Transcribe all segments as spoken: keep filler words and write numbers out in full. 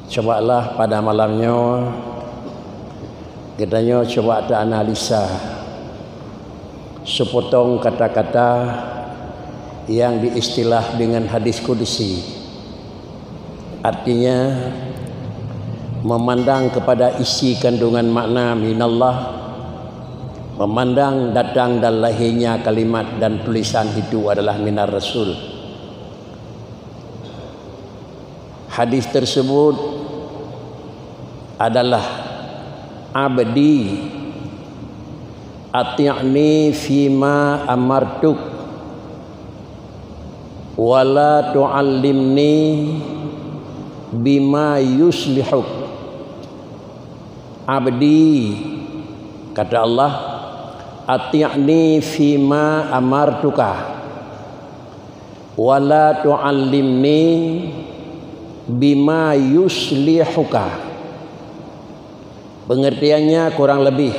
Cubalah pada malam nyoe geutanyoe cuba ta-analisa seupotong kata-kata nyang diistilah dengan hadis kudusi. Artinya, memandang kepada isi kandungan makna minallah, memandang datang dan lahirnya kalimat dan tulisan itu adalah minar Rasul. Hadis tersebut adalah, "Abdi, ati'ni fima amartuk, wala tu'allimni bima yuslihuk." "Abdi," kata Allah, "ati'ni fima amartuka, wala tu'allimni bima yuslihuka." Pengertiannya kurang lebih,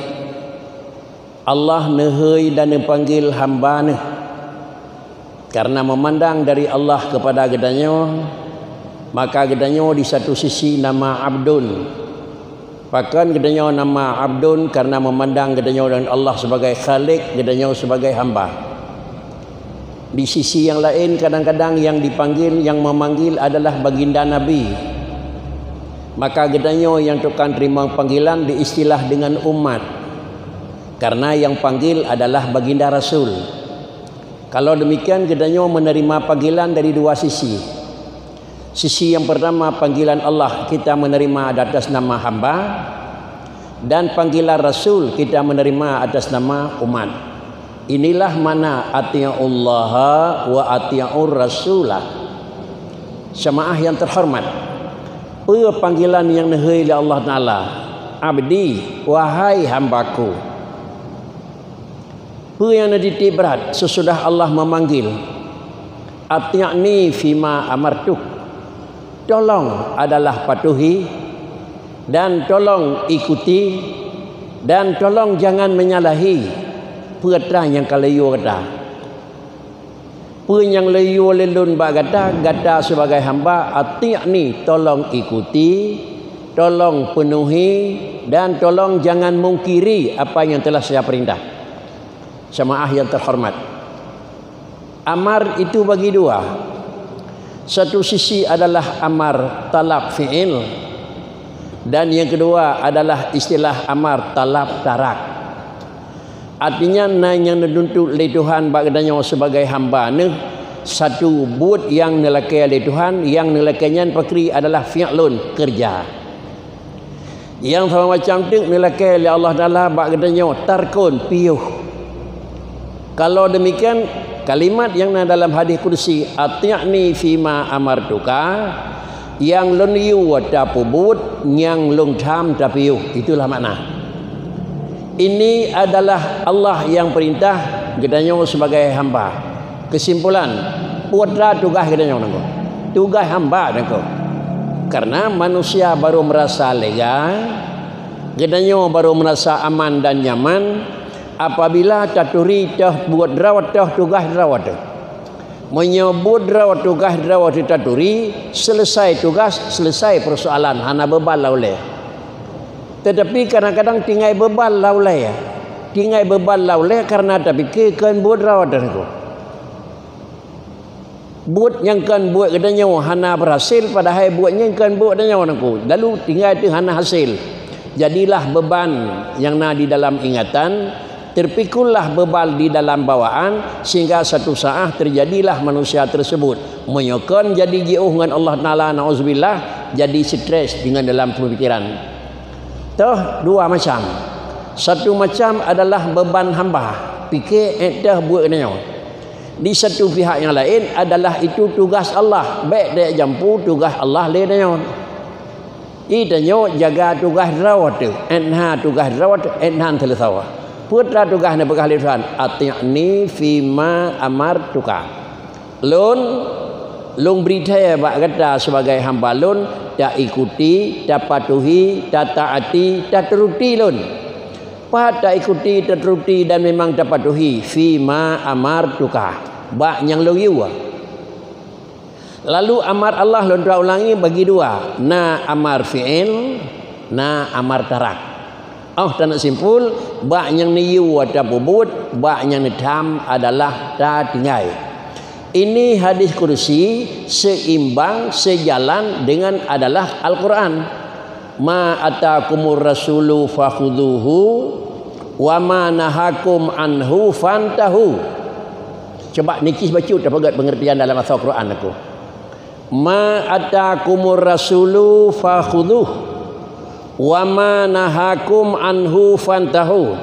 Allah neuhôi dan neupanggil hamba Neuh. Karena memandang dari Allah kepada geutanyoe, maka geutanyoe di satu sisi nama abdun. Pakon geutanyoe nama abdun? Karena memandang geutanyoe dan Allah sebagai Khalik, geutanyoe sebagai hamba. Di sisi yang lain, kadang-kadang yang dipanggil, yang memanggil adalah baginda Nabi. Maka geutanyoe yang tukang terima panggilan diistilah dengan umat. Karena yang panggil adalah baginda Rasul. Kalau demikian, geutanyoe menerima panggilan dari dua sisi. Sisi yang pertama, panggilan Allah kita menerima atas nama hamba, dan panggilan Rasul kita menerima atas nama umat. Inilah makna ati'ullaha wa ati'ur rasulah. Jamaah yang terhormat, peue panggilan nyang neuhôi lé Allah Taala? "Abdi, wahai hambaku." Peue nyang neutitiek brat sesudah Allah memanggil, "Ati'ni fima amartuk." Tolong adalah patuhi, dan tolong ikuti, dan tolong jangan menyalahi peue atra nyang ka lheueh gata. Peue nyang lheueh lôn bak gata, gata sebagai hamba, ati'ni, tolong ikuti, tolong penuhi, dan tolong jangan mungkiri apa yang telah saya perintah. Jamaah yang terhormat, amar itu bagi dua. Satu sisi adalah amar talab fi'il, dan yang kedua adalah istilah amar talab tarak. Artinya, na nyang neutuntut lé Tuhan bak geutanyoe sebagai hamba Neuh, satu buet nyang neulakée lé Tuhan, nyang neulakée nyan pakri adalah fi'lun, keureuja. Nyang sama macam teuk neulakée lé Allah Taala bak geutanyoe, tarkon, piôh. Kalau demikian, kalimat nyang na dalam hadis kudusi, "Ati'ni fima amartuka," nyang lôn yue tapeubuet, nyang lôn tham tapiôh. Itulah makna. Ini adalah Allah nyang perintah geutanyoe sebagai hamba. Kesimpulan, peue atra tugaih geutanyoe nangko? Tugaih hamba nangko. Karena manusia baru merasa lega, geutanyoe baru merasa aman dan nyaman apabila taturi toh buet droe toh tugaih droe teuh. Meunyoe buet droe tugaih droe teuh taturi, selesai tugas, selesai persoalan, hana beuban lam ulée. Tetapi kadang-kadang tinggai beuban lam ulée, tinggai beuban lam ulée karena tapike kon buet droe teuh nangko. Buet nyang kon buet geutanyoe hana berhasil, padahai buet nyang kon buet geutanyoe nangko, lalu tinggai teuh hana hasil. Jadilah beuban nyang na di dalam ingatan, terpikullah beuban di dalam bawaan, sehingga satu saat terjadilah manusia tersebut. Meunyoe kon jadi jiôh ngon Allah Taala, nauzubillah, jadi stres dengan dalam pemikiran. Toh dua macam. Satu macam adalah beuban hamba, pike ék teuh buet geutanyoe. Di satu pihak yang lain adalah itu tugas Allah, bék dek jampu tugas Allah lé geutanyoe. Geutanyoe jaga tugas droe teuh, ék na tugas droe teuh, ék na seuleusoe. Peue atra tugas neupeugah lé Tuhan, "Ati'ni fima amartuka." Lôn, lôn bri thèe bak gata sebagai hamba lôn, taikuti, tapatuhi, tataati, taturuti lôn. Pat taikuti, taturuti dan memang tapatuhi, fima amartuka, bak nyang lôn yue. Lalu amar Allah lôn ulangi bagi dua, na amar fi'il, na amar tarak. Oh, taneuk simpul, bak nyang neuyue tapeubuet, bak nyang neutham adalah tatinggai. Ini hadis kursi seimbang, sejalan dengan adalah Al-Quran. "Ma atakumur rasulu fakhudhuhu, wa ma nahakum anhu fantahu." Coba niki bacut tapeugét pengertian dalam bahasa Quran aku. "Ma atakumur rasulu fakhudhuh, wa ma nahakum anhu fantahu."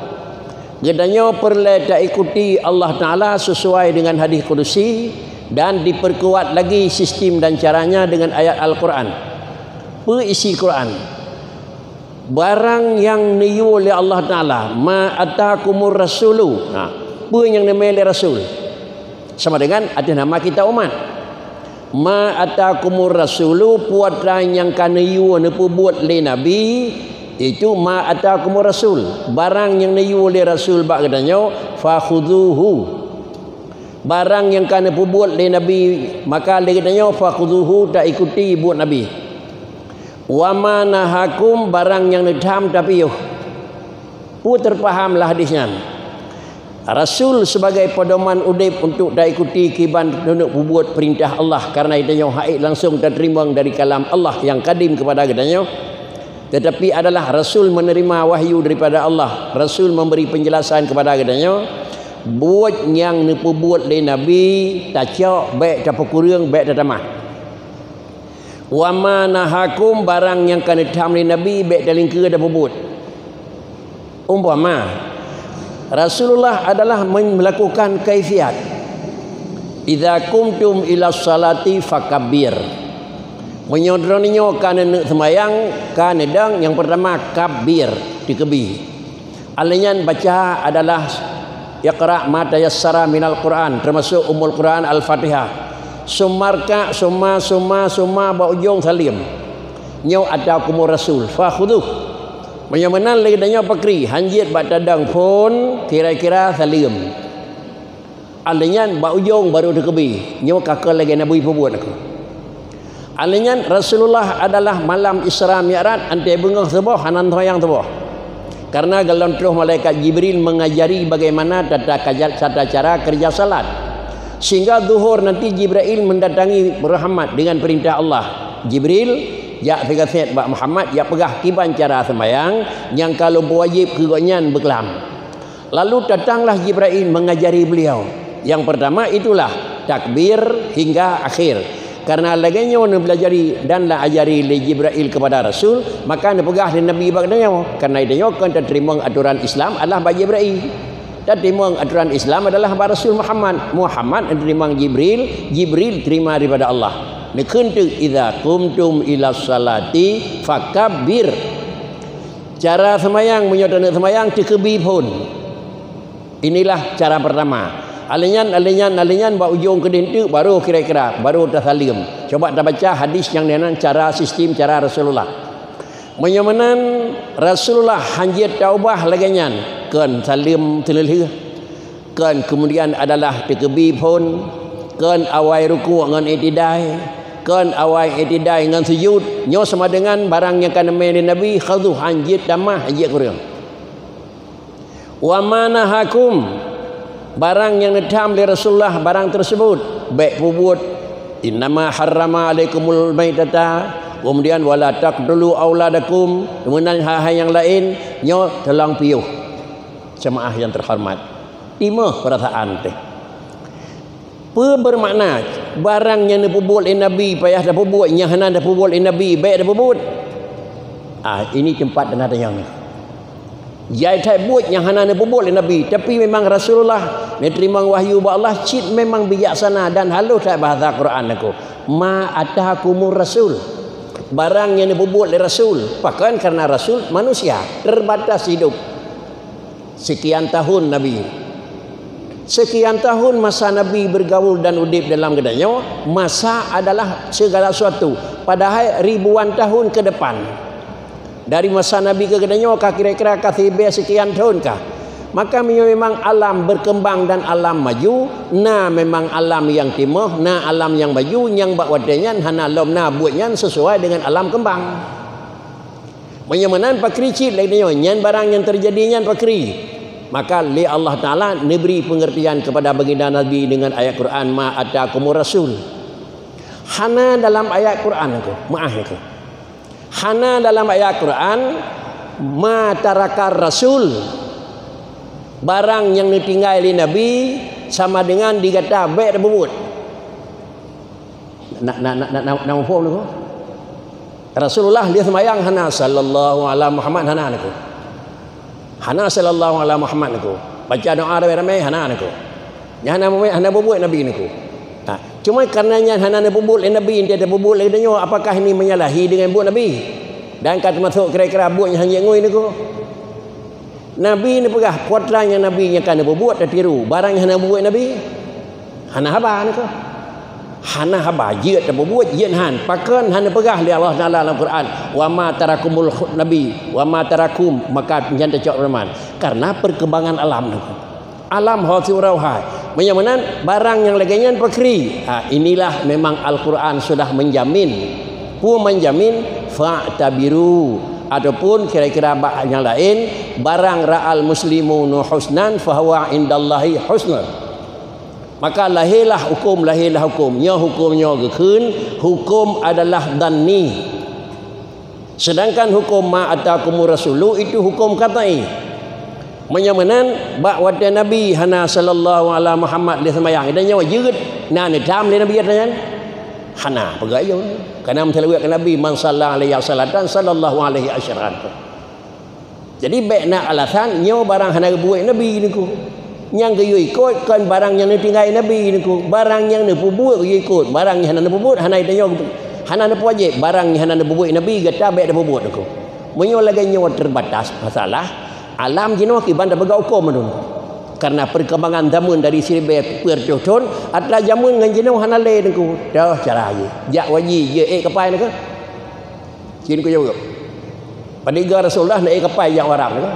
Geutanyoe peureulée taikuti Allah Taala sesuai dengan hadis kudusi dan diperkuat lagi sistem dan caranya dengan ayat Al-Quran. Peue isi Quran? Barang nyang neuyue lé Allah Taala, "Ma atakumur rasulu." Ha, peue nyang neumé lé rasul? Sama dengan ateueh nama kita umat. "Ma atakumur rasulu", peue atra nyang ka neuyue neupeubuet lé Nabi, itu "ma atakumur rasul". Barang nyang neuyue lé rasul bak geutanyoe, "fakhudhuhu". Barang nyang ka neupeubuet lé Nabi, maka lé geutanyoe, "fakhudhuhu", taikuti buet Nabi. "Wa ma nahakum", barang nyang neutham tapiôh. Peue teupahamlah hadis nyan? Rasul sebagai pedoman udeb untuk taikuti kiban teuneuk peubuet peurintah Allah, karena geutanyoe haiek langsung tateurimong dari kalam Allah nyang kadim kepada geutanyoe, tetapi adalah Rasul menerima wahyu daripada Allah, Rasul memberi penjelasan kepada geutanyoe, buet nyang neupeubuet lé Nabi tacok, bék tapeukureueng, bék tatamah. "Wa ma nahakum", barang nyang ka neutham lé Nabi, bék talingkeue tapeubuet. Umpama, Rasulullah adalah men-, melakukan kaifiat, "Idza qumtum ila sholati fakabbir." Meunyoe droeneuh nyoe ka neuneuk seumayang, ka neudong, nyang peurtama kabbir, dikeubie. Alheuh nyan baca adalah "Iqra ma tayassara minal Qur'an", termasuk Ummul Quran Al-Fatihah. Summa rka, summa, summa, summa, bak ujong saleuem. "Nyoe atakumur rasul, fakhudhuh." Meunyoe meunan lé geutanyoe pakri, hanjeuet bak tadong phon, kira-kira saleuem. Alheuh nyan bak ujong baru dikeubie. Nyoe ka keu lagée Nabi peubuet aku. Alheuh nyan Rasulullah adalah malam Isra Mi'raj, antée beungoh suboh hana seumayang suboh. Karena golom troh malaikat Jibril mengajari bagaimana tata kaja-, tata cara kerja salat. Sehingga zuhur nanti Jibril mendatangi Muhammad dengan perintah Allah. "Jibril, jak sigasét bak Muhammad, jak peugah kiban cara seumayang nyang ka lôn peuwajéb keu gobnyan beuklam." Lalu datanglah Jibril mengajari beliau. Yang pertama itulah takbir hingga akhir. Karena lagée nyoe neubeulajari dan neuajari lé Jibril kepada Rasul, maka neupeugah lé Nabi bak geutanyoe, karena geutanyoe kon tateurimong atoran Islam adalah bak Jibril. Tateurimong atoran Islam adalah bak Rasul Muhammad. Muhammad neuteurimong Jibril, Jibril terima daripada Allah. Neukheun teuk, "Idza qumtum ila sholati fakabbir." Cara seumayang, meunyoe taneuk seumayang, teukeubie phon. Inilah cara pertama. Alheuh nyan, alheuh nyan, alheuh nyan, bak ujong keudeh teuk, baru kira-kira, baru tasaleuem. Coba tabaca hadis nyang nan cara sistem cara Rasulullah. Meunyoe meunan, Rasulullah hanjeuet taubah lagée nyan, kon saleuem teuleulheueh, kon keumudian adalah teukeubie phon, kon awai rukuk ngon iktidai, kon awai iktidai ngon sujud. Nyoe sama dengan barang nyang ka neumé lé Nabi, khudhuh, hanjeuet tamah, hanjeuet kureueng. "Wa ma nahakum", barang nyang neutham lé Rasulullah barang tersebut, bék peubuet. "Innama harrama alaikumul maitata", kemudian, "Wala taqtulu auladakum", kemudian hai-hai nyang laén, nyoe teulang piôh. Jemaah yang terhormat, timoh perasaan teh. Peue beumakna, barang nyang neupeubuet lé Nabi payah tapeubuet, nyang hana tapeubuet lé Nabi bék tapeubuet? Ah, ini teumpat teunyang. Jai that buet nyang hana neupeubuet lé Nabi, tapi memang Rasulullah neuteurimong wahyu bak Allah cit memang bijaksana dan halôh that bahasa Quran aku. "Ma atakumur rasul." Barang nyang neupeubuet lé Rasul, pakon karena Rasul manusia, terbatas hidup. Sekian tahun Nabi. Sekian tahun masa Nabi bergaul dan udeb dalam geutanyoe, masa adalah segala sesuatu. Padahai ribuan tahun ke depan. Dari masa Nabi keu geutanyoe ka kira-kira ka sibée sekian tahun kah? Maka meunyoe memang alam berkembang dan alam maju, na memang alam nyang timoh, na alam nyang maju, nyang bak watée nyan hana lom na buet nyan sesuai dengan alam kembang. Meunyoe meunan pakri cit lagée nyoe, nyan barang nyang teujadi nyan pakri. Maka lé Allah Taala neubri peungeurtian keupada baginda Nabi deungon ayat Quran, "Ma atakumur rasul." Hana dalam ayat Quran nyoe, meuáh nyoe. Hana dalam ayat Quran, "Ma tarakar rasul." Barang nyang neutinggai lé Nabi sama dengan di gata bék tapeubuet. Na, na, na, na, na, na muphom nyoe? Rasulullah lheueh seumayang hana sallallahu ala Muhammad, hana nyoe. Hana sallallahu ala Muhammad nyoe. Baca doa ramé-ramé hana nyoe. Nyan hana muphom, hana peubuet Nabi nyoe. Ha. Cuma karena nyan hana neupeubuet lé Nabi, nyan tapeubuet lé geutanyoe, apakah ini menyalahi dengan buet Nabi? Dan ka teumasuk kira-kira buet nyang hana jeuet ngui nyoe? Nabi neupeugah, peue atra nyang Nabi nyang ka neupeubuet tatiru, barang nyang hana peubuet Nabi? Hana haba nyoe. Hana haba jeuet tapeubuet, jeuet han. Pakon hana peugah lé Allah Taala lam Quran, "Wa ma tarakumul khu-, Nabi, wa ma tarakum," maka nyan tacok firman. Karena perkembangan alam nyoe. Alam ho siuroe hai. Meunyoe meunan, barang nyang lagée nyan pakri. Ha, inilah memang Al-Quran sudah menjamin. Peue menjamin? Fa'tabiru. Ataupun kira-kira bak nyang laén, barang ra'al muslimuna husnan fahuwa indallahi husnun. Maka lahirlah hukum, lahirlah hukum. Nyoe hukum nyoe geukheun, hukum adalah dhanni. Sedangkan hukum ma atakumur rasulu itu hukum qat'i. Meunyoe meunan, bak watée Nabi hana sallallahu ala Muhammad lheueh seumayang, dan nyoe jeuet na neutam lé Nabi atra nyan? Hana, peugah yo. Karena meusalawat keu Nabi, "Man shalla alayya salatan sallallahu alaihi asyran." Jadi bék na alasan nyoe barang hana geubuet Nabi nyoe. Nyang geuyue ikot kon barang nyang neutinggai Nabi nyoe. Barang nyang neupeubuet geuyue ikot, barang nyang hana neupeubuet hana tanyoe, hana neupeuwajéb. Barang nyang hana neupeubuet Nabi gata bék tapeubuet nyoe. Meunyoe lagée nyoe teubatas masalah, alam jinoe kiban tapeugah huköm mandum. Karena perkembangan zaman dari siribée peuet reutôh thon, atra zaman ngon jinoe hana lé nyoe. Toh cara jih. Jak haji, jeuet ék kapai nyoe. Cit kujaweueb. Padum Rasulullah na ék kapai jak Arab nyoe.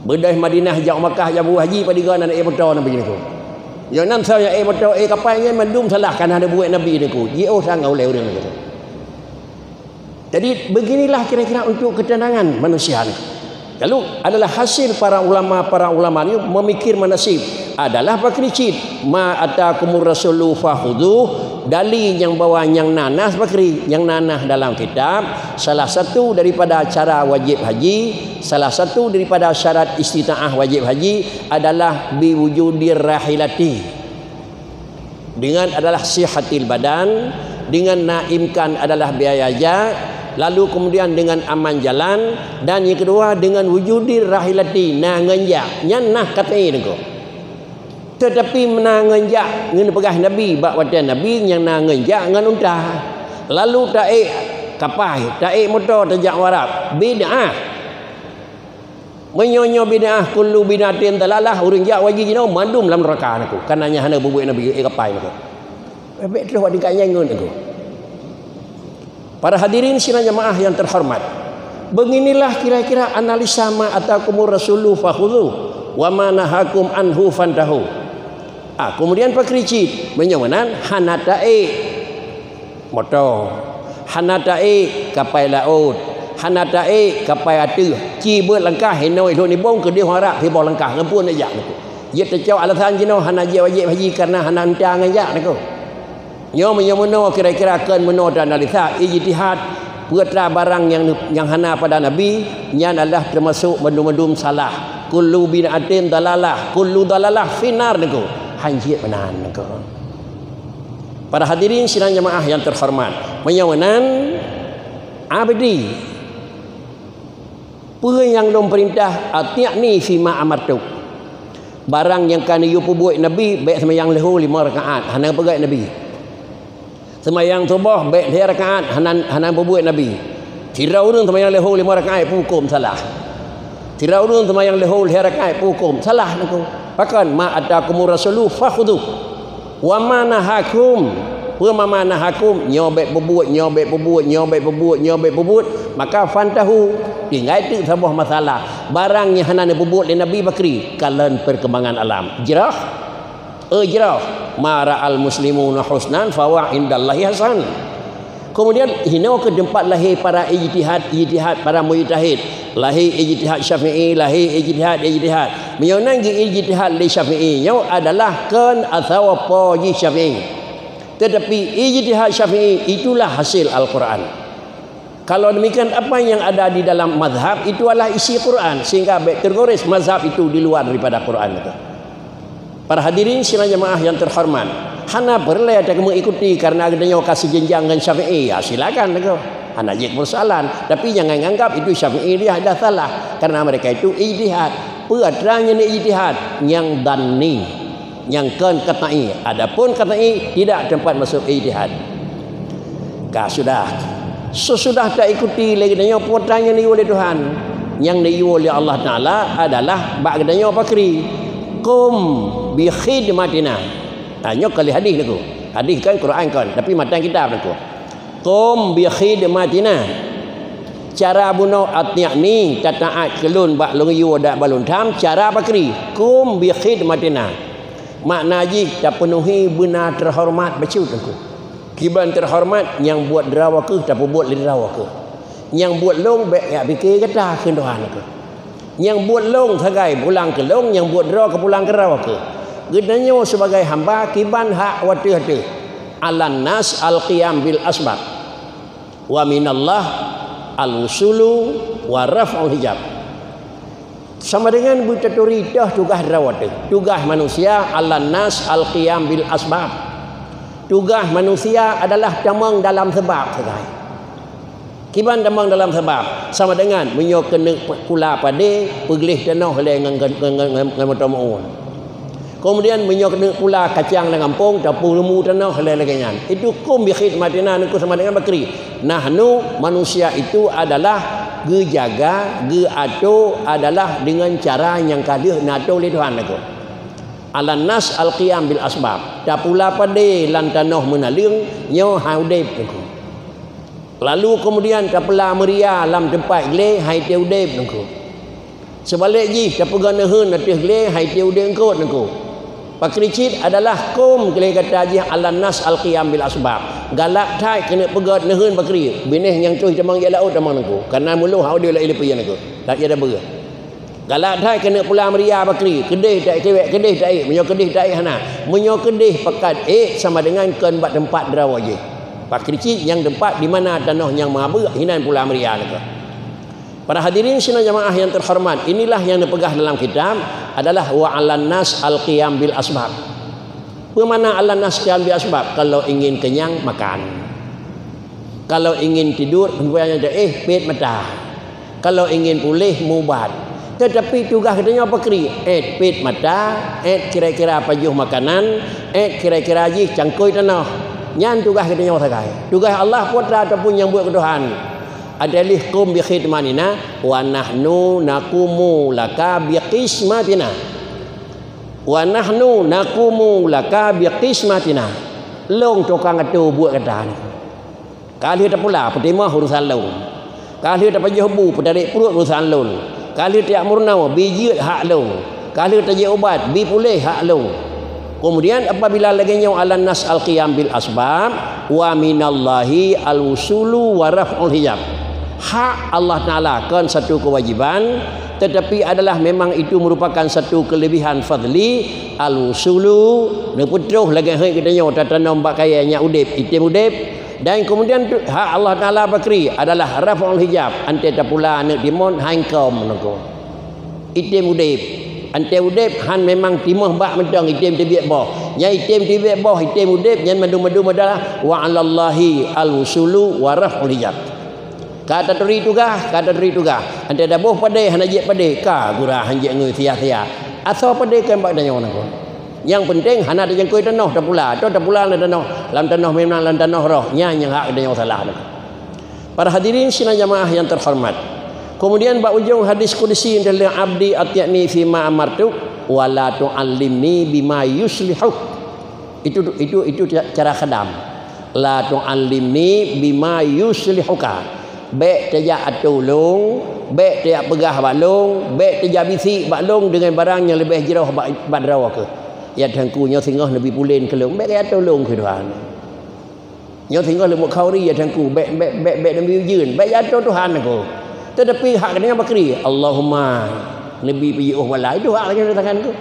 Beudôh Madinah jak Makkah jak buet haji padum na ék moto Nabi nyoe. Nyoe nan soe nyang ék moto, ék kapai nyan mandum salah, kana hana buet Nabi nyoe. Jiôh sang ulée ureuëng nyoe. Jadi beginilah kira-kira untuk ketenangan manusia ni. Lalu adalah hasil para ulama, para ulama ni memikir manasib adalah pakri cit, "Ma atakumur rasulu fakhudhu," dali nyang bawa nyang na nas pakri, nyang na nas dalam kitab, salah satu daripada cara wajib haji, salah satu daripada syarat istitaah wajib haji adalah biwujudir rahilati. Dengan adalah sihatil badan, dengan na imkan adalah biaya jak, lalu kemudian dengan aman jalan, dan yang kedua dengan wujudi rahilati, na ngon jak. Nyan nah katai niko. Tetapi na ngon jak, ngon peugah Nabi, bak watée Nabi nyang na ngon jak ngon unta. Lalu taék kapai, taék moto tajak Arab. Bid'ah. Meunyoe nyoe bid'ah, kullu bid'atin dalalah, ureuëng jak wajéb jinoe mandum lam neuraka niko. Karena nyan hana bubuet Nabi, eh, kapai niko. Bèk troh tingkat nyan ngon niko. Para hadirin sidang jamaah yang terhormat, beginilah kira-kira analisa ma atakumur rasulu fakhudhu wa ma nahakum anhu fantahu. Ah, kemudian pakri cit, meunyoe meunan hana taék moto, hana taék kapai laôt, hana taék kapai ateueh, ci beuet langkah inoe lhok nibong keudeh Arab siboh langkah, ngon peue neujak niko. Jeuet teucok alasan jinoe hana jeuet wajéb haji karena hana unta ngon jak niko. Nyoe meunyoe meunoe kira-kira kon meunoe teuanalisa, ijtihad, peue atra barang nyang, nyang hana pada Nabi, nyan adalah teumasok mandum-mandum salah. Kullu bid'atin dalalah, kullu dalalah finnar niko. Han jeuet meunan niko. Para hadirin sidang jamaah yang terhormat, meunyoe meunan, abdi, peue nyang lôn peurintah, ati'ni fima amartuk. Barang nyang ka neuyue peubuet Nabi, bèk seumayang leuhô limong rakaat, hana peugah Nabi. Seumayang suboh bèk lhèe rakaat, hana, hana peubuet Nabi. Sidroe ureueng seumayang leuhô limong rakaat peuhuköm salah. Sidroe ureueng seumayang leuhô lhèe rakaat peuhuköm salah niko. Pakon, ma atakumur rasulu fakhudhu. Wa ma nahakum Peue mama nahakum, nyoe bék peubuet, nyoe bék peubuet, nyoe bék peubuet, nyoe bék peubuet, maka fantahu, tinggai teuk saboh masalah. Barang nyang hana neupeubuet lé Nabi bakri, kalon perkembangan alam. Jroh, eh, jroh, ma ra'al muslimuna husnan fahuwa indallahi hasan. Kemudian, hinoe keuh teumpat lahé para ijtihad, ijtihad para mujtahid. Lahé ijtihad Syafi'i, lahé ijtihad, ijtihad. Meunyoe nan geuijtihad lé Syafi'i, nyoe adalah kon asai po jih Syafi'i. Tetapi ijtihad Syafi'i itulah hasil Al-Quran. Kalau demikian, apa yang ada di dalam mazhab itu adalah isi Quran, sehingga bék tergores mazhab itu di luar daripada Quran itu. Para hadirin sidang jamaah yang terhormat, hana peureulée takeumeuikuti karena geutanyoe ka sijeunjang ngon Syafi'i, ya silakan lagée. Hana jeuet persoalan, tapi jangan anggap itu Syafi'i dia dah salah karena mereka itu ijtihad. Peue atra nyang ijtihad? Nyang dhanni, nyang kon qat'i. Adapun qat'i tidak tempat masuk ijtihad. Ka sudah. Sesudah taikuti lé geutanyoe peue nyang neuyue lé Tuhan. Nyang neuyue lé Allah Taala adalah bak geutanyoe pakri. Qum bi khidmatina. Ha, nyoe kali hadis niku. Hadis kan Quran kan, tapi matan kitab niku. Qum bi khidmatina. Cara bunoe ati'ni, tataat keu lôn bak lôn yue dak bak lôn tham, cara pakri. Qum bi khidmatina. Makna jih tapeunuhi beuna teuhoreumat bacut teungku. Kiban teuhoreumat nyang buet droe keuh tapeubuet lé droe keuh. Nyang buet lôn bék jak pike gata kheun Tuhan keuh. Nyang buet lôn sagai pulang keu lôn, nyang buet droe keu pulang keu droe keuh. Geutanyoe sibagai hamba kiban hak wateuh-wateuh. Alan nas al-qiyam bil asbab. Wa minallah al-wusulu wa raf'ul hijab. Sama dengan beutaturi toh tugaih droe teuh. Tugaih manusia alan nas al-qiyam bil asbab. Tugaih manusia adalah tamong dalam sebab sagai. Kiban tamong dalam sebab, sama dengan meunyoe keuneuk pula padé, peugleh tanoh lé ngon, ngon, ngon, ngon, ngon moto meu'un. Kemudian meunyoe keuneuk pula kacang lam gampông, tapeurumu tanoh lé lagée nyan. Itu qum bi khidmatina niku sama dengan bakri. Nahnu, manusia itu adalah geujaga, geuato adalah dengan cara nyang ka lheueh neuato lé Tuhan lagoe. Alan nas al-qiyam bil asbab. Tapula padé lam tanoh meunaleueng, nyoe hai udeb teungku. Lalu kemudian tapula meuria lam teumpat glé, hai té udeb teungku. Seubalek jih, tapeugah neuheun ateueh glé, hai té udeb eungkôt teungku. Pakri cit adalah qum glé gata jih alan nas al-qiyam bil asbab. Galak that keuneuk peugét neuheun pakri, binéh nyang troh tamong jak laôt tamong teungku. Kareuna muloh hai udeb lagée leupie teungku. Tak jada beuet. Galak that keuneuk pula meuria pakri, keudeh taék cewek, keudeh taék, meunyoe keudeh taék hana. Meunyoe keudeh pakat ék sama dengan kon bak teumpat droe jih. Pakri cit nyang teumpat di mana tanoh nyang meuabeuk hinan pula meuria teungku. Para hadirin sidang jamaah yang terhormat, inilah yang dipeugah dalam kitab adalah wa alan nas al-qiyam bil asbab. Peue makna alan nas qiyam bil asbab? Kalau ingin kenyang, makan. Kalau ingin tidur, eh, pet mata. Kalau ingin puléh, mubat. Tetapi tugaih geutanyoe pakri, eh, pet mata, eh, kira-kira pajoh makanan, eh, kira-kira jih cangkôi tanoh. Nyan tugaih geutanyoe sagai. Tugaih Allah putra ataupun nyang buet keu Tuhan. Adalah qum bi khidmatina wa nahnu naqumu laka bi qismatina. Wa nahnu naqumu laka bi qismatina. Lôn tukang ato buet gata nyoe. Ka lheueh tapula, peutimah urusan lôn. Ka lheueh tapajoh bu, peutarek pruet urusan lôn. Ka lheueh tajak meurunoe, bi jeuet hak lôn. Ka lheueh tajak ubat, bi puléh hak lôn. Kemudian apabila lagée nyoe alan nas al-qiyam bil asbab, wa minallahi al-wusulu wa raf'ul hijab. Hak Allah Taala kon satu kewajiban, tetapi adalah memang itu merupakan satu kelebihan fadli, al-wusulu, neupeutroh lagée hei geutanyoe tatanom bak kayée nyak udeb, item udeb, dan kemudian tu, hak Allah Taala pakri adalah raf'ul hijab, antée tapula aneuk timon hai keuh meunungku. Item udeb. Antée udeb han memang timoh bak mantong item teubiet boh. Nyang item teubiet boh, item udeb nyan mandum-mandum adalah wa 'alallahi al-wusulu wa raf'ul hijab. Ka taturi tugaih, ka taturi tugaih. Antée taboh padé hana jeuet padé, ka gura han jeuet ngui sia-sia. Asoe padé keu bak tanyoe nangkon. Nyang penting hana tajangkôi tanoh tapula, atau tapula lam tanoh, lam tanoh memang lam tanoh roh. Nyan nyang hak tanyoe salah nangkon. Para hadirin sidang jamaah yang terhormat. Kemudian bak ujong hadis qudsi, "Abdi ati'ni fima amartuk, wa la tu'allimni bima yuslihuk." Itu, itu, itu cara khadam. La tu'allimni bima yuslihuka. Bèk tajak atô lôn, bèk tajak peugah bak lôn, bèk tajak bisik bak lôn deungon barang nyang leubeh jroh bak, bak droe keuh. Ya Tuhanku, nyoe singoh neubi pulen keu lôn, bèk kajak atô lôn keu Tuhan. Nyoe singoh lôn buet khauri, ya Tuhanku, bèk, bèk, bèk, bèk neubi ujeuen, bèk jak atô Tuhan aku. Teutapi hak geutanyoe pakri, Allahumma neubi peujiôh bala, itu hak geutanyoe tangan ku.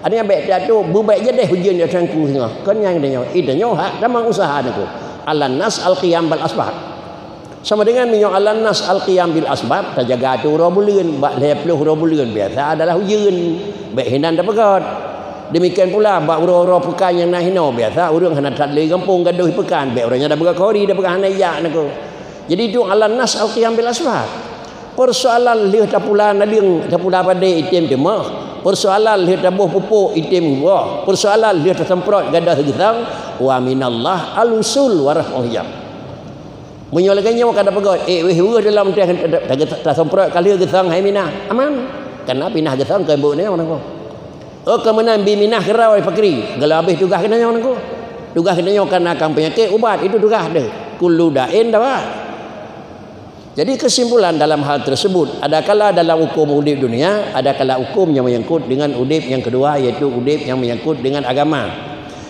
Artinya bèk tajak atô, beubèk jadeh ujeuen ya Tuhanku singoh. Kon nyan geutanyoe, geutanyoe hak tamong useuha aku. Alan nas al-qiyam bil asbab. Sama dengan meunyoe alan nas al-qiyam bil asbab, tajaga atô uroe buleuen, bak lhèe ploh uroe buleuen biasa adalah ujeuen, bèk hinan tapeugöt. Demikian pula bak uroe-uroe peukan nyang na hinoe, biasa ureueng hana that lé gampông gadôh peukan, bèk uroe nyan tapeugöt khauri, tapeugöt hana jak nangko. Jadi itu alan nas al-qiyam bil asbab. Peusoalan lheueh tapula naleueng, tapula padé item teumoh. Peusoalan lheueh taboh pupuk item buboh. Peusoalan lheueh tasemprot gadôh geusang, wa minallah al-usul wa raf'ul hijab. Meunyoe lagèe nyoe ka tapeugöt, éh, wéh weueh dalam teh ta-, ta-, tasemprot ka lheueh geusang hai minah, aman. Karena pinah geusang keu buet nyoe nangko. Oh, keu meunan bi minah keurawe pakri, geulah habéh tugaih geutanyoe nangko. Tugaih geutanyoe kana kang peunyakét ubat, itu tugaih deuh. Kullu da'in dawa. Jadi kesimpulan dalam hal tersebut, adakala dalam hukum udép dunia, adakala hukum nyang menyangkut dengan udép nyang kedua, yaitu udép nyang menyangkut dengan agama.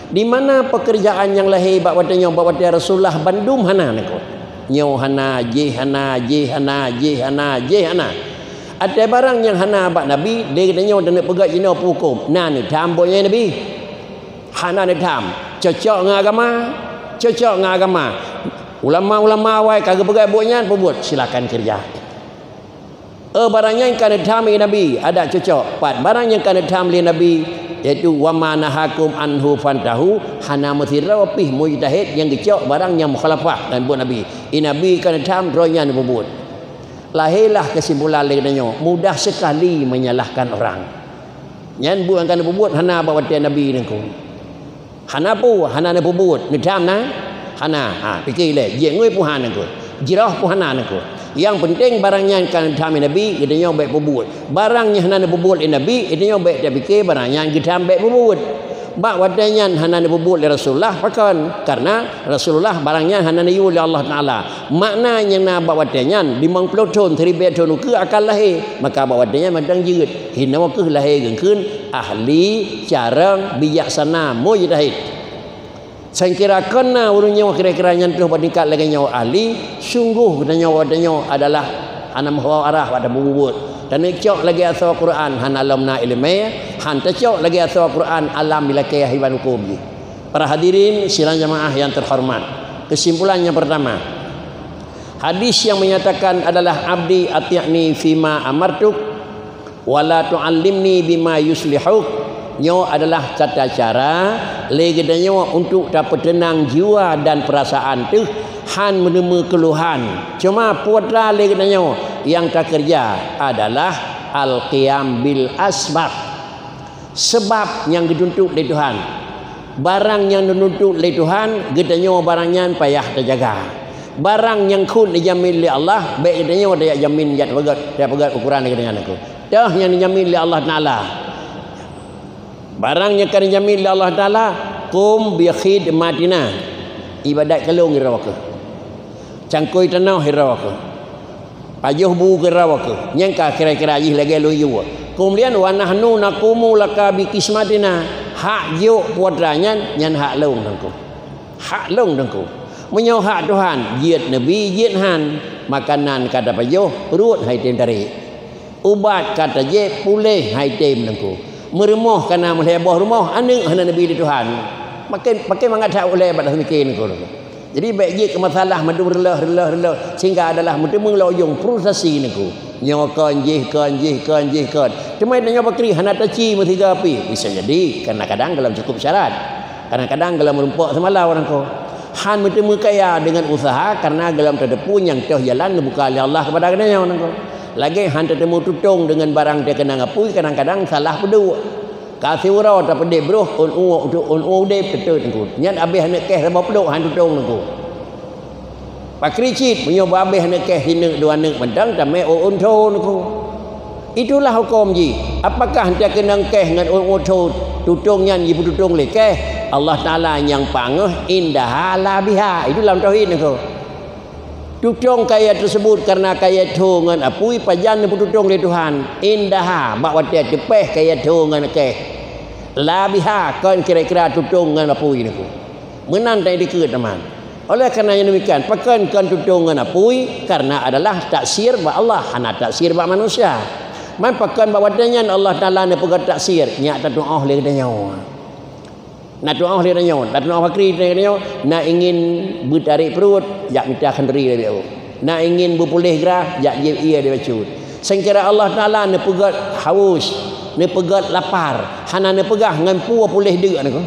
Di mana pekerjaan nyang lahé bak watèe nyoe, bak watèe Rasulullah bandum hana nangko. Nyoe hana, jéh hana, jéh hana, jéh hana, jéh hana. Watèe barang nyang hana bak Nabi, lé geutanyoe taneuk peugöt jinoe peuhuköm. Na neutham buet nyang Nabi? Hana neutham. Cocok ngon agama? Cocok ngon agama. Ulama-ulama awai ka geupeugöt buet nyan, peubuet, silakan kerja. Eh, barang nyan ka neutham lé Nabi, adak cocok. Pat barang nyang ka neutham lé Nabi, yaitu, "Wa ma nahakum anhu fantahu," hana meusidroe pih mujtahid nyang geucok barang nyang mukhalafah ngon buet Nabi. I Nabi ka neutham, droe nyan peubuet. Lahé lah kesimpulan lé geutanyoe, mudah sekali menyalahkan orang. Nyan buet nyang ka neupeubuet hana bak watèe Nabi nangko. Hana peue, hana neupeubuet, neutham na? Hana. Ha, pike lé, jeuet ngui pun hana nangko. Jroh pun hana nangko. Nyang peunteng barang nyan ka neutham lé Nabi, geutanyoe bèk peubuet. Barang nyang hana neupeubuet lé Nabi, geutanyoe bèk tapike barang nyan geutham bèk peubuet. Bak watèe nyan hana neupeubuet lé Rasulullah, pakon? Karena Rasulullah barang nyan hana neuyue lé Allah Taala. Makna nyang na bak watèe nyan, limong ploh thon, siribèe thon ukeue akan lahé, maka bak watèe nyan mantong jeuet. Hinoe keuh lahé geukheun ahli, carông, bijaksana, mujtahid. Sangkira kon na ureueng nyoe kira-kira nyan troh bak tingkat lagèe nyoe ahli, sunggoh geutanyoe, geutanyoe adalah hana meuho arah bak tapeubuet. Taneuk cok lagèe asoe Quran hana lom na ileumèe, han tacok lagèe asoe Quran alam dilakèe hiban huköm jih. Para hadirin sidang jamaah yang terhormat, kesimpulan yang pertama, hadis yang menyatakan adalah, "Abdi, ati'ni fima amartuk, wa la tu'allimni bima yuslihuk." Nyoe adalah tata cara lé geutanyoe untuk tapeuteunang jiwa dan peurasaan teuh, han meuneumé keuluhan. Cuma putra lé geutanyoe nyang takeureuja adalah al-qiyam bil asbab. Seubab nyang geutuntut lé Tuhan. Barang nyang geutuntut lé Tuhan, geutanyoe barang nyan payah tajaga. Barang nyang kheueh neujamin lé Allah, bèk geutanyoe tajak jamin jak peugöt, jak peugöt ukoran lé geutanyoe nangko. Toh nyang neujamin lé Allah Taala. Barang nyang ka neujamin lé Allah Taala, qum bi khidmatina. Ibadat keu lôn droe keuh. Cangkôi tanoh droe keuh. Pajoh bu keudroe keuh, nyang ka kira-kira jih lagèe lôn yue. Keumudian, "Wa nahnu naqumu laka bi qismatina," hak jok putra nyan, nyan hak lôn teungku. Hak lôn teungku. Meunyoe hak Tuhan, jeuet neubi, jeuet han, makanan ka tapajoh, pruet han item tarek. Ubat ka tajép, puléh han item teungku. Meurumoh ka na meulhèe boh rumoh, aneuk hana neubi lé Tuhan. Makin, makin mangat that ulèe bak dah miké teungku. Jadi, bèk jeuet keu masalah mandum reuloh, reuloh, reuloh, sehingga adalah meuteumé lam ujong frustasi teungku. Nyoe kon jih, kon jih, kon jih, kon. Teuma nyoe pakri hana taci meusiga pih. Bisa jadi, kadang-kadang gohlom cukup syarat. Kadang-kadang gohlom meurumpok seumalau teungku. Han meuteumé kaya deungon useuha karena gohlom tateupeue nyang toh jalan neubuka lé Allah keupada geutanyoe teungku. Lagèe han tateumeung tutong deungon barang teukeunong apui, kadang-kadang salah peuduek. Ka siuroe tapeudeh broh, ôn ueh, ôn ueh udeb, teutôt teungku. Nyan abéh aneuk kèh saboh peuduek han tutong teungku. Pakri cit, meunyoe beu abéh aneuk kèh sineuk dua neuk mantong, tamè ôn ueh tho teungku. Itulah huköm jih. Apakah teukeunong kèh ngon ôn ueh tho tutong nyan jipeututong lé kèh? Allah Taala nyang panggeuh, indaha la biha. Itu lam tauhid niko. Tutong kayèe teusebut karena kayèe tho ngon apui pajan neupeututong lé Tuhan. Indaha, bak watèe teupèh kayèe tho ngon kèh. La biha, kon kira-kira tutong ngon apui niko. Meunan tan dikeue teuma. Oleh karena nyang demikian, pakon kon tutong ngon apui, karena adalah taksir bak Allah, hana taksir bak manusia. Man pakon bak watèe nyan Allah Taala neupeugah taksir, nyak tatu'oh lé geutanyoe. Na tu'oh lé tanyoe, na tu'oh pakri tanyoe, na ingin beutarek pruet, jak mita khanduri lé B O. Na ingin beupuléh grah, jak jieb ié lé bacut. Seungkira Allah Taala neupeugét haus, neupeugét lapar, hana neupeugah ngon peue puléh deuk niko.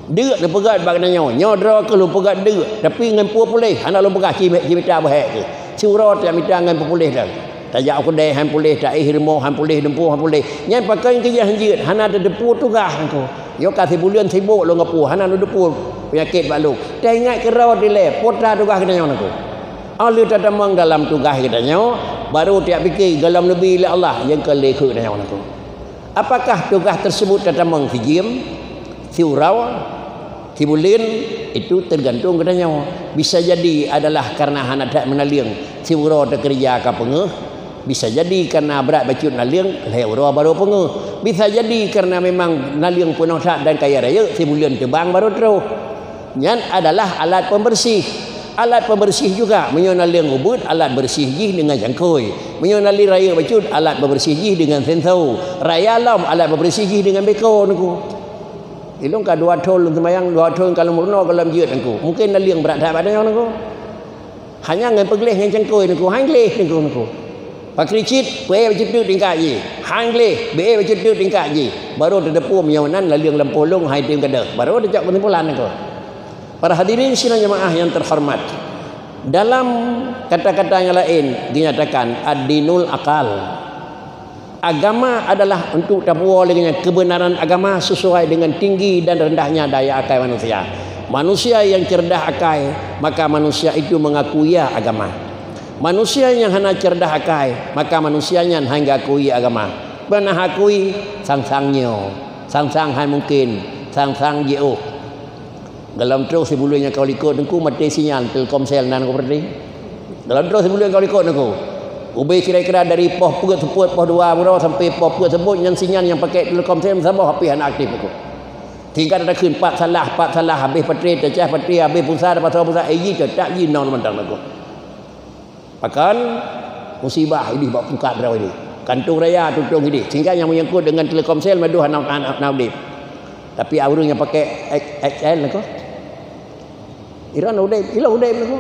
Deuk neupeugét bak tanyoe, nyoe droe keuh lôn peugét deuk, tapi ngon peue puléh, hana lôn peugah ci, ci mita beuhék keuh. Siuroe tajak mita ngon peue puléh dah. Tajak u keudè han puléh, taéh rumoh han puléh, dumpeue han puléh. Nyan pakon keujeuet han jeuet, hana tateupeue tugaih niko. Yoh ka sibuleuen sibok lôn ngon peue, hana lôn teupeue peunyakét bak lôn. Taingat keudroe dilèe, peue teuma tugaih geutanyoe niko. Óh lheueh tatamong dalam tugaih geutanyoe, baru tajak pike gohlom neubi lé Allah, nyang ka lé keu geutanyoe niko. Apakah tugaih tersebut tatamong sijeuem, siuroe, sibuleuen, itu tergantung geutanyoe. Bisa jadi adalah karena hana that meunaleueng, siuroe teukeureuja ka peungeuh. Bisa jadi karena brat bacut naleueng, lhèe uroe barô peungeuh. Bisa jadi karena memang naleueng peunoh that dan kaya rayeuk, sibuleuen teubang barô troh. Nyan adalah alat pembersih. Alat pembersih juga, meunyoe naleueng ubeuet, alat bersih jih deungon cangkôi. Meunyoe naleueng rayeuk bacut, alat pembersih jih deungon senso. Raya lom, alat pembersih jih deungon beko niko. Ilôn ka dua thon lôn seumayang, dua thon ka lôn meurunoe gohlom jeuet niko. Mungken naleueng brat that bak tanyoe niko. Hanya ngon peugleh ngon cangkôi niko, han gleh niko, niko. Pakri cit, peuék bacut teuk tingkat jih. Han gleh, beuék bacut teuk tingkat jih. Barô tateupeue meunyoe nan naleueng lampôh lôn han tém keudeh. Barô tacok keusimpulan niko. Para hadirin sidang jamaah yang terhormat, dalam kata-kata yang lain dinyatakan ad-dinul aqal. Agama adalah untuk tapuwoe lé nyan kebenaran agama sesuai dengan tinggi dan rendahnya daya akai manusia. Manusia yang cerdas akai, maka manusia itu mengaku ia agama. Manusia nyang hana cerdas akai, maka manusia nyan han geukui agama. Peue na akui, sang-sang nyoe, sang-sang han mungken, sang-sang jiôh. Gohlom troh sibuleuen nyang ka likot niko maté sinyal Telkomsel nan niko berarti. Gohlom troh sibuleuen ka likot niko. Ubé kira-kira dari poh peuet seupôt, poh dua uroe sampai poh peuet seupôt nyan sinyal nyang pakai Telkomsel meusaboh HP hana aktif niko. Tingkat takheun pat salah, pat salah, habéh baterai, tacah baterai, habéh pulsa, tapasang pulsa, eh, jih teutap jih nol mantong niko. Pakon musibah idéh bak pungkat droe idéh. Kantong raya tutong idéh. Sehingga nyang menyangkut dengan Telkomsel meudeh hana, hana, hana udép. Tapi ureueng nyang pakai X-, X L niko. Iran udép, ilôn udép niko.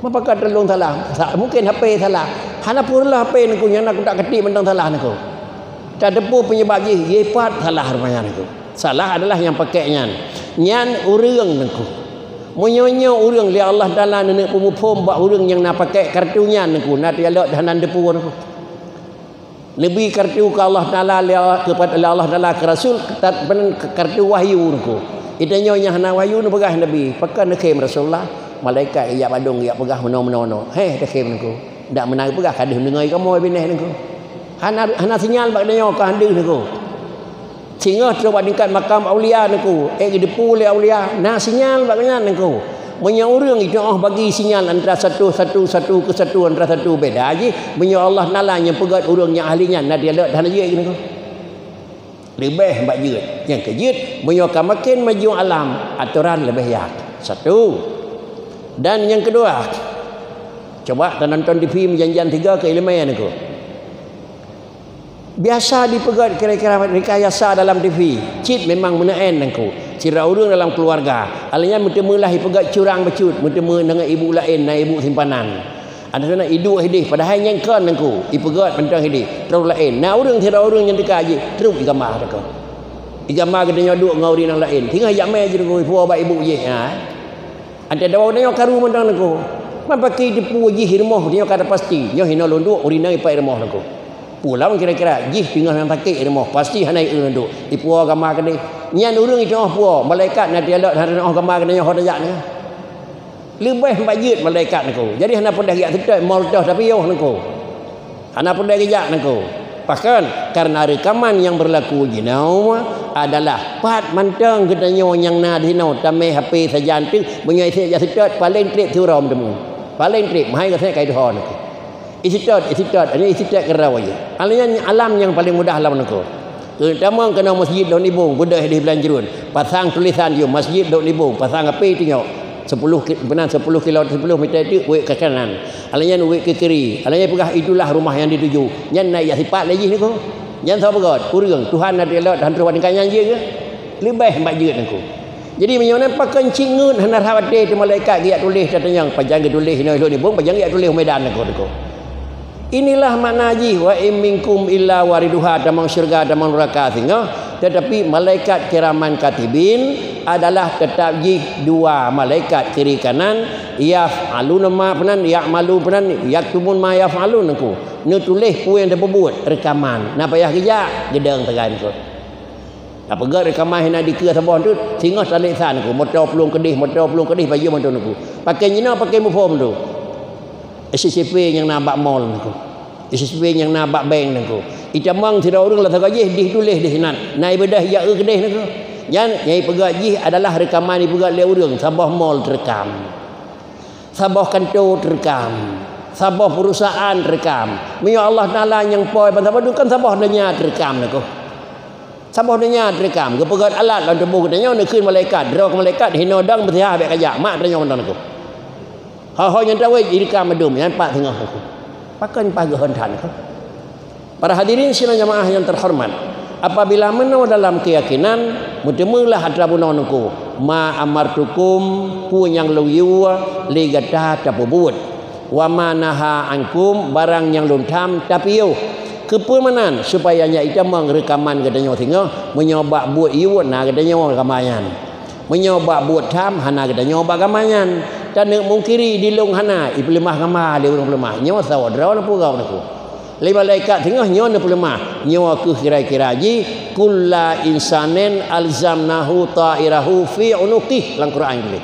Meupakat terlong salah. Sa-, mungkin HP salah. Hana peureulèe HP niko nyang na kutak ketik mantong salah niko. Tateupeue penyebab jih, jih pat salah rupanya niko. Salah adalah nyang pakai nyan. Nyan ureueng niko. Meunyoe nyoe ureueng lé Allah Taala neuneuk peumuphom bak ureueng nyang na pakai kartu nyan niko, na tialok hana teupeue niko. Neubi kartu keu Allah Taala lé, keupada Allah Taala keu Rasul, tat-, kartu wahyu niko. Geutanyoe nyang hana wahyu neupeugah Nabi, pakon neukhém Rasulullah, malaikat jak badong jak peugah meunoe-meunoe. Heh, takhém niko. Dak meunan geupeugah ka deuh meuninggai kamoe binéh niko. Hana, hana sinyal bak geutanyoe ka han deuh niko. Singoh trok bak tingkat makam aulia niko, ék geuteupeue lé aulia, na sinyal bak gobnyan niko. Meunyoe ureueng jiteu'oh bagi sinyal antara satu, satu, satu keu satu antara satu beda jih, meunyoe Allah Taala nyang peugét ureueng nyang ahli nyan na dialog hana jeuet niko. Leubeh bak jeuet. Nyang keujeuet, meunyoe ka maken maju alam, atoran leubeh yat. Satu. Dan nyang keudua, coba tanonton TV meujan-jan tiga keu ileumèe niko. Biasa dipeugét kira-kira rekayasa dalam TV. Cit memang meunan nangku. Sidroe ureueng dalam keuluwarga, alèh nyan meuteumé lah ipeugét curang bacut, meuteumé deungon ibu laén, na ibu simpanan. Ada sana iduek hidéh, padahai nyan kon nangku, ipeugét mantong hidéh, troh laén. Na ureueng sidroe ureueng nyang teuka jih, trok igama teuka. Igama geutanyoe duek ngon ureueng nyang laén. Singoh jak mé jih nangku, ipuwoe bak ibu jih. Ha. Antara dua ureueng nyoe karu mantong nangku. Man pakri teupeue jih rumoh nyoe ka tapasti. Nyoe hinoe lôn duek ureueng inong ipat rumoh nangku. Peue lom kira-kira jih teungoh nyang sakét rumoh, pasti hana ieu lôn duek. Ipuwoe gama keudeh. Nyan ureueng iteu'oh puwoe, malaikat na dialog hana teu'oh gama keudeh nyoe ho tajak nyoe. Leubeh bak jeuet malaikat nangku. Jadi hana peureulèe geujak seutôt, moltoh tapi yoh nangku. Hana peureulèe geujak nangku. Pakon, karena reukaman nyang beurlaku jinoe adalah pat mantong geutanyoe nyang na di sinoe tamé H P sajan teuk, meunyoe iseuet jak seutôt, paleng treb siuroe meuteumé. Paleng treb, meuhai gaseuet kai deuhon. Iseutôt, iseutôt, hanya iseutôt keudroe jih. Hal nyan alam nyang paleng mudah lam nangko. Keu tamong keunoe masjid Lôn Ibong, beudôh di Blanjruen. Pasang tulisan yue, masjid Lôn Ibong, pasang H P tunyok. Sepuluh ki-, meunan sepuluh kilo, sepuluh meter teuk wék ke kanan. Hal nyan wék ke kiri. Hal nyan peugah, "Itulah rumah yang dituju." Nyan na jak sipat lé jih nangko. Nyan soe peugah, ureuëng, Tuhan na di lot, han troh tingkat nyan jeuet ke? Leubeh bak jeuet nangko. Jadi, meunyoe na pakon cit ngeut hana rhah até teuh malaikat geujak tuléh tatanyong, pajan geutuléh inoe Lôn Ibong, pajan geujak tuléh u Medan nangko, nangko. Inilah makna jih, "Wa in minkum illa wariduha," tamong syeuruga, tamong nuraka singoh, tetapi malaikat kiraman katibin adalah teutap jih dua malaikat kiri kanan, yaf'aluna ma peunan, ya'malu peunan, yaktumun ma yaf'alun nangko. Neutuléh peue nyang tapeubuet, reukaman. Na payah geujak, geudong sagai nangko. Tapeugah reukaman hina dikeue saboh teuk, singoh taleksan nangko, moto plueng keudeh, moto plueng keudeh, pajoh moto nangko. Pakai jinoe, pakai muphom tu. C C T V nyang na bak mall nangko. C C T V nyang na bak bank nangko. Itamong sidroe ureuëng lam sagoe jih, dih tuléh dih sinan. Na ibadah jak eu keudeh nangko. Nyan, nyang ipeugah jih adalah reukaman ipeugah lé ureuëng, saboh mall teureukam. Saboh kanto teureukam. Saboh perusahaan teureukam. Meunyoe Allah Taala nyang poi ban saboh, kan saboh donya teureukam nangko. Saboh donya teureukam, geupeugöt alat lam tuboh geutanyoe, neukheun malaikat, droe keu malaikat, hinoe dong meusihah bèk kajak, mak tanyoe mantong nangko. Ho-ho nyang tawét jireukam adum, nyan pat singoh nangko. Pakon paih geuhon that nangko. Para hadirin sidang jamaah nyang terhormat, apabila meunoe dalam keuyakinan, meuteumeulah atra bunoe nangko, ma amartukum, peue nyang lôn yue lé gata tapeubuet. Wa ma naha ankum, barang nyang lôn tham tapiôh. Keupeue meunan? Supaya nyan itamong reukaman geutanyoe singoh, meunyoe bak buet yue na geutanyoe gama nyan. Meunyoe bak buet tham hana geutanyoe bak gama nyan. Taneuk mungkiri di lôn hana, ipeuleumah gama lé ureuëng peuleumah. Nyoe saboh droe na peugah nangko. Lé malaikat singoh nyoe neupeuleumah. Nyoe kheueh kira-kira jih, kulla insanin alzamnahu ta'irahu fi unuqih lam Quran geutuléh.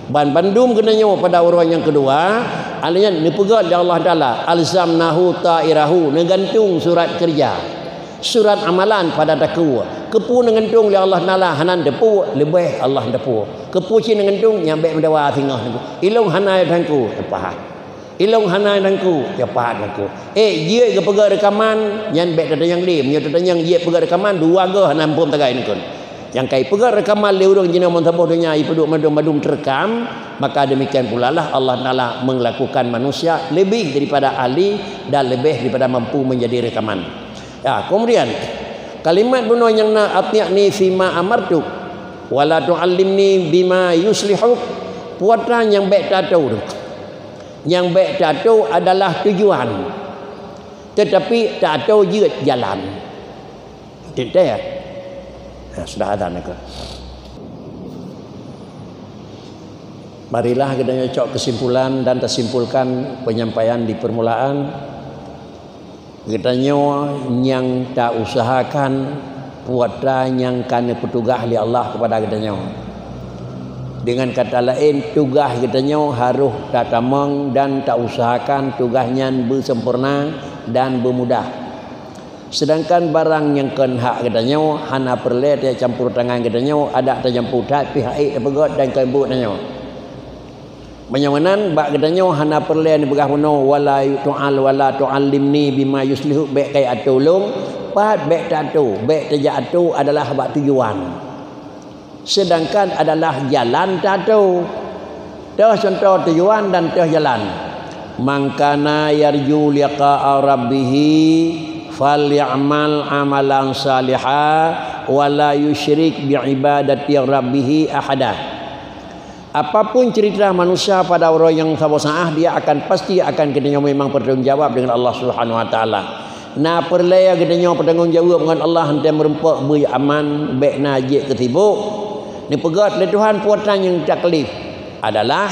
Ban bandum geutanyoe pada uroe nyang keudua, alèh nyan neupeugöt lé Allah Taala, "Alzamnahu ta'irahu," neugantung surat keureuja, surat amalan pada takue. Keupeue neugantung lé Allah Taala, hana neuteupeue, leubeh Allah neuteupeue. Keupeue cit neugantung, nyan bèk meudawa singoh nangko. Ilôn hana tangku, teupah. Ilôn hana nangku, teupah nangku. Eh, jeuet geupeugöt reukaman, nyan bèk tatanyong lé. Meunyoe tatanyong jeuet peugöt reukaman, dua goh hana muphom sagai nangko. Nyang ka ipeugöt reukaman lé ureuëng jinoe meusaboh donya ipeuduek mandum-mandum teureukam, maka demikian pula lah Allah Taala melakukan manusia lebih daripada ahli dan lebih daripada mampu menjadi reukaman. Ya, kemudian kalimat bunoe nyang na, "Athi'ni fima amartuk, wala tu'allimni bima yuslihuk." Peue atra nyang bèk taatô tu? Nyang bèk taatô adalah tujuan, tetapi taatô jeuet jalan. Teuntèe? Nah, sudah azan aku. Marilah geutanyoe cok kesimpulan dan tasimpulkan penyampaian di permulaan. Geutanyoe nyang tausahakan peue atra nyang ka neupeutugaih lé Allah keupada geutanyoe. Dengan kata laén, tugaih geutanyoe harôh tatamong dan tausahakan tugaih nyan beusempurna dan beumudah. Seudangkan barang nyang kon hak geutanyoe hana peureulèe tacampur tangan geutanyoe, adak tacampur that pih hak ék tapeugöt dan kon buet tanyoe. Meunyoe meunan, bak geutanyoe hana peureulèe neupeugah bunoe, "Wala tu'al, wala tu'allimni bima yuslihuk," bèk kajak atô lôn, pat bèk taatô, bèk tajak atô adalah bak tujuan. Seudangkan adalah jalan taatô. Toh cuntoh tujuan dan toh jalan. "Man kana yarju liqa'a rabbih falyamal amalan shaliha wa la yusyrik bi ibadati rabbih ahada." Apapun cerita manusia pada uroe nyang saboh saát, dia akan pasti akan geutanyoe memang bertanggung jawab dengan Allah Subhanahu Wa Taala. Na peureulèe geutanyoe bertanggung jawab ngon Allah, han tém meurumpok beuh aman, bèk na jeuet keu sibok. Neupeugöt lé Tuhan peue atra nyang taklif adalah,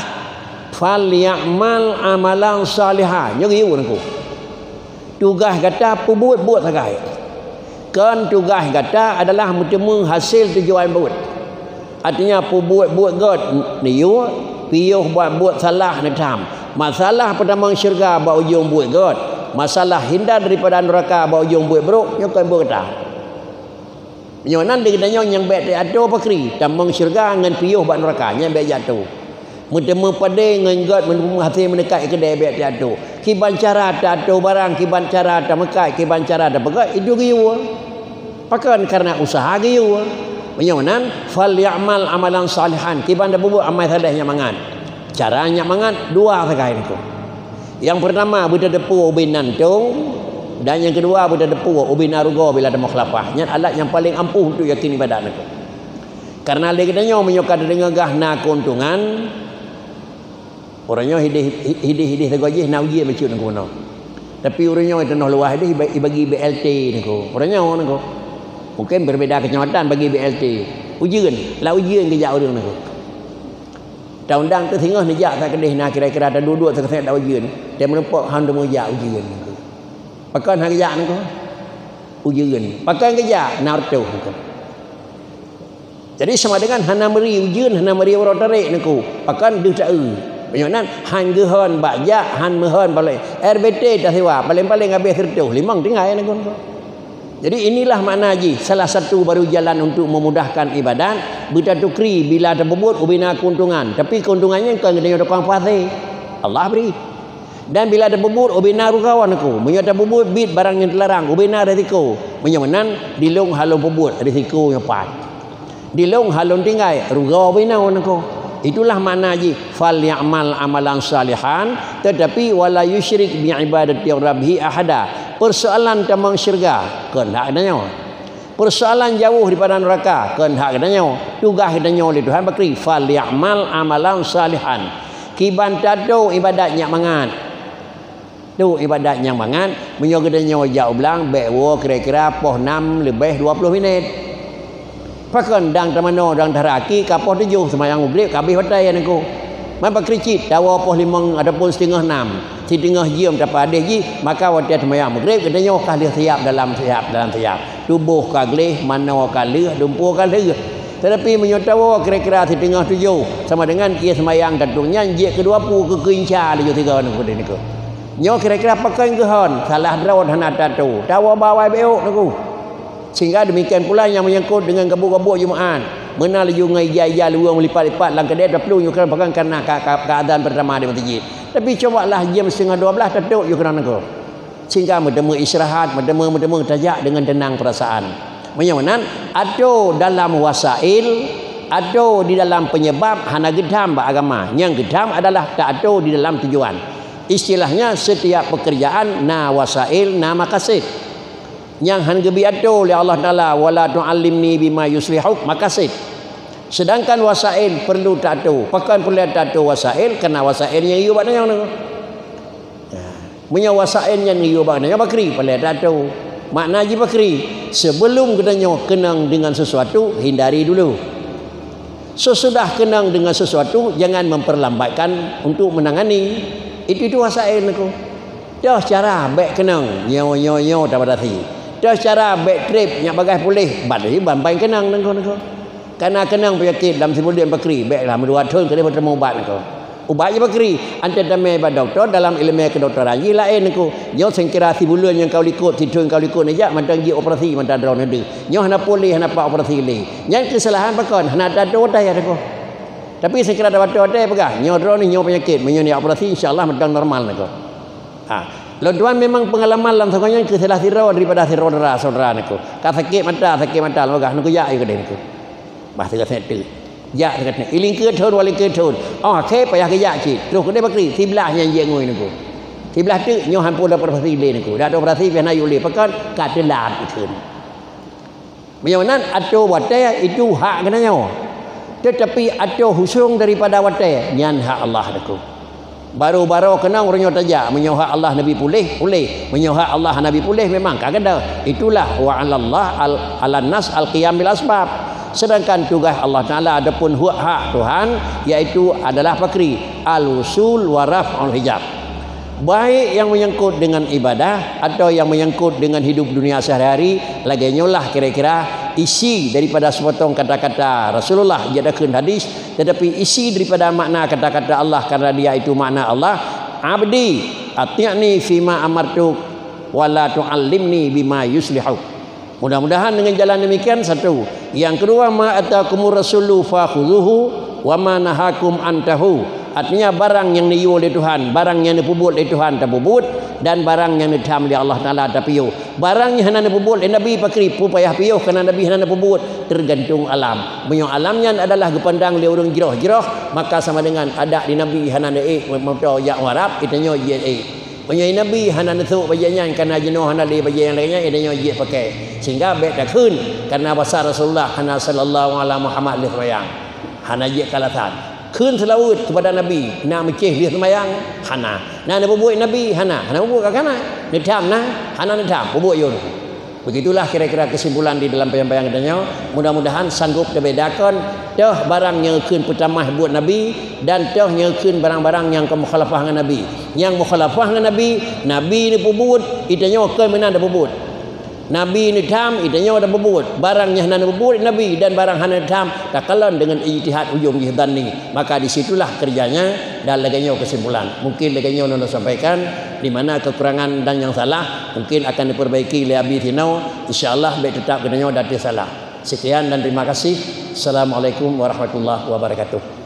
"Falyamal amalan shaliha." Nyoe geuyue nangko. Tugaih gata peubuet buet sagai. Kon tugaih gata adalah meuteumé hasé tujuan buet. Artinya, peubuet buet göt neuyue, piôh buet buet salah neutham. Masalah peutamong syeuruga bak ujong buet göt. Masalah hindar daripada neuraka bak ujong buet brôk, nyoe kon buet gata. Meunyoe nan di geutanyoe nyang bék teuatoe pakri, tamong syeuruga ngon piôh bak nuraka, nyan bék jatuh. Meuteumé padé ngon gét, meuteumé hasé meuneukat keudè bék teuatoe. Kiban cara teuatoe barang, kiban cara tameukat, kiban cara tapeugét, itu geuyue. Pakon? Kareuna useuha geuyue. Meunyoe nan, "Falyamal amalan salihan." Kiban tapeubuet amai saleh nyang mangat. Cara nyang mangat, dua sagai niko. Nyang peurtama, beutateupeue ubé na untông, dan nyang keudua, beutateupeue ubé na rugoe bila tamukhalafah. Nyan alat nyang paleng ampuh untuk yakin ibadat niko. Kareuna lé geutanyoe meunyoe ka tadeungoe gah na keuntungan, uroe nyoe hideh, hideh-hideh sagoe jih na ujeuen bacut niko bunoe. Tapi uroe nyoe tanoh luwah hideh iba-, ibagi B L T niko. Uroe nyoe niko. Mungkin berbeda kecamatan bagi B L T. Ujeuen, lam ujeuen geujak ureuëng niko. Taundang teuh singoh neujak sakeudeh na kira-kira taduek-duek sakeusek dak ujeuen. Teumeureumpok han teumeu jak ujeuen niko. Pakon han geujak niko? Ujeuen. Pakon geujak? Na reutôh niko. Jadi sama dengan hana meuri ujeuen, hana meuri uroe tarek niko. Pakon deuh ta-eu. Meunyoe nan han geuhon bak jak, han meuhon bak lé. R B T tasewa, paleng-paleng habéh sireutôh, limong tinggai niko. Jadi inilah makna jih, salah satu baru jalan untuk memudahkan ibadat, beutatukri bila tapeubuet ubé na keuntungan. Tapi keuntungan nyan kon geutanyoe tukang puase. Allah bri. Dan bila tapeubuet ubé na rugoe niko, meunyoe tapeubuet bit barang nyang teularang, ubé na risiko. Meunyoe meunan, dilông hana lôn peubuet risiko nyoe pat. Dilông hana lôn tinggai rugoe ubé na niko. Itulah makna jih, "Falyamal amalan salihan," tetapi, "Wala yusyrik bi ibadati rabbihi ahada." Persoalan tamong syeuruga, kon hak geutanyoe. Persoalan jauh daripada nuraka, kon hak geutanyoe. Tugaih geutanyoe lé Tuhan pakri, "Falyamal amalan salihan." Kiban teuatoe ibadat nyang mangat. Tu ibadat nyang mangat, meunyoe geutanyoe jak u blang, bék woe kira-kira poh nam leubeh dua ploh minét. Pakon dang tamanoe dang taraki ka poh tujoh seumayang Maghrib ka habéh watée niko. Man pakri cit tawoe poh limong ataupun siteungoh nam, siteungoh jeuem tapadeh jih, maka watée seumayang Maghrib geutanyoe ka lheueh siap dalam siap, dalam siap. Tuboh ka gleh, manoe ka lheueh, dumpeue ka lheueh. Tetapi meunyoe tawoe kira-kira siteungoh tujoh, sama dengan ié seumayang ka tueng nyan jeuet keu dua pue keu keuinca laju sigoe niko deh niko. Nyoe kira-kira pakon geuhon, salah droe hana teuatoe. Tawoe bak awai bék niko. Sehingga demikian pula nyang menyangkut dengan gabuk-gabuk Jumaat. Meunan laju ngon ija-ija luweue meulipat-lipat lam keudè taplueng yue keunoe pakon kareuna ka, ka, ka azan peurtama di meuseujid. Tapi cobalah jeuem siteungoh dua blaih tatôk yue keunoe niko. Sehingga meuteumé istirahat, meuteumé, meuteumé tajak dengan tenang perasaan. Meunyoe meunan, atoe dalam wasail, atoe di dalam penyebab hana geutham bak agama. Nyang geutham adalah teuatoe di dalam tujuan. Istilahnya, setiap pekerjaan na wasail, na makasid. Nyang han geubri atoe lé Allah Taala, "Wala tu'allimni bima yuslihuk," makasid. Sedangkan wasail perlu teuatoe. Pakon peureulée teuatoe wasail? Kareuna wasail nyang yue bak tanyoe nyoe. Meunyoe wasail nyan yue bak tanyoe pakri, peureulée teuatoe. Makna jih pakri, sebelum geutanyoe keunong dengan sesuatu, hindari dulu. Sesudah keunong dengan sesuatu, jangan memperlambatkan untuk menangani. Itu, itu wasail niko. Toh cara bék keunong, nyoe, nyoe, nyoe tabatasi. Toh cara bék treb, nyak bagaih puléh, ban, ban, ban keunong niko, niko. Kareuna keunong peunyakét lam sibuleuen pakri, bék lah meudua thon keudeh beuteumé ubat niko. Ubat jih pakri, anté tamé bak dokto dalam iéleumé keudoktoran jih laén niko. Nyoe seukira sibuleuen nyang ka u likot, sithon ka u likot neujak, mantong jih operasi mantong droeneuh deuh. Nyoe hana puléh, hana pat operasi lé. Nyan keusalahan pakon, hana teuatoe watée niko. Tapi seukira teuatoe watée peugah, nyoe droeneuh nyoe peunyakét, meunyoe neujak operasi, insya Allah mantong normal niko. Ha, lôn tuan memang peungalaman lam sagoe nyan keu salah sidroe daripada sidroe syedara niko. Ka sakét mata, sakét mata, lôn peugah, "Neukujak yue keudeh niko." Bah, sigoe seumeuteuek. Jak sigoe seumeuteuek. Ilingkeue thon, walingkeue thon. Oh, akhé payah geujak cit. Troh keudeh pakri, siblaih nyan jeuet ngui niko. Siblaih teuk nyoe han peureulée operasi lé niko. Dak operasi pih hana yue lé. Pakon? Ka teulat ikheun. Meunyoe nan atoe watée, itu hak geutanyoe. Tetapi atoe husong daripada watée, nyan hak Allah niko. Baroe-baroe keunong uroe nyoe tajak, meunyoe hak Allah neubri puléh, puléh. Meunyoe hak Allah hana neubri puléh, memang ka gadôh. Itulah wa 'alallah al-, 'alan nas al-qiyam bil asbab. Sedangkan tugaih Allah Taala ataupun hak, hak Tuhan, yaitu adalah pakri, al-wusul wa raf'ul hijab. Baik yang menyangkut dengan ibadah atau yang menyangkut dengan hidup dunia sehari-hari, lagée nyoe lah kira-kira isi daripada sepotong kata-kata Rasulullah, jak takheun hadis, tetapi isi daripada makna kata-kata Allah, karena Dia itu makna Allah, "Abdi, ati'ni fima amartuk, wa la tu'allimni bima yuslihuk." Mudah-mudahan dengan jalan demikian, satu. Yang kedua, "Ma atakumur rasulu fakhudhuhu wa ma nahakum antahu." Artinya, barang nyang neuyue lé Tuhan, barang nyang neupeubuet lé Tuhan tapeubuet, dan barang nyang neutham lé Allah Taala tapiôh. Barang nyang hana neupeubuet lé Nabi pakri, peue payah piôh, karena Nabi hana neupeubuet, tergantung alam. Meunyoe alam nyan adalah geupandang lé ureuëng jroh-jroh, maka sama dengan adak di Nabi hana neuék moto jak u Arab, geutanyoe jeuet ék. Meunyoe Nabi hana neusok bajée nyan, kana jinoe hana lé bajée nyang lagée nyan, geutanyoe jeuet pakai. Sehingga bék takheun, karena basa Rasulullah hana sallallahu ala Muhammad lheueh seumayang. Hana jeuet keu alasan. Kheun seulaweuet keupada Nabi, na meucéh lheueh seumayang? Hana. Na neupeubuet Nabi? Hana. Hana peubuet ka kana. Neutham na? Hana neutham. Peubuet yue. Begitulah kira-kira kesimpulan di dalam panyang-panyang geutanyoe. Mudah-mudahan sanggup teubedakan toh barang nyang kheun peutamah buet Nabi dan toh nyang kheun barang-barang nyang ka mukhalafah ngon Nabi. Nyang mukhalafah ngon Nabi, Nabi neupeubuet, geutanyoe kon meunan tapeubuet. Nabi neutham, geutanyoe tapeubuet. Barang nyang hana neupeubuet Nabi dan barang hana neutham, takalon dengan ijtihad ujong jih dhanni. Maka di situlah kerjanya dan lagée nyoe kesimpulan. Mungkin lagée nyoe neusampaikan, di mana kekurangan dan nyang salah mungkin akan diperbaiki lé Abi sinoe. Insya Allah bék teutap geutanyoe di ateueh salah. Sekian dan terima kasih. Assalamualaikum warahmatullahi wabarakatuh.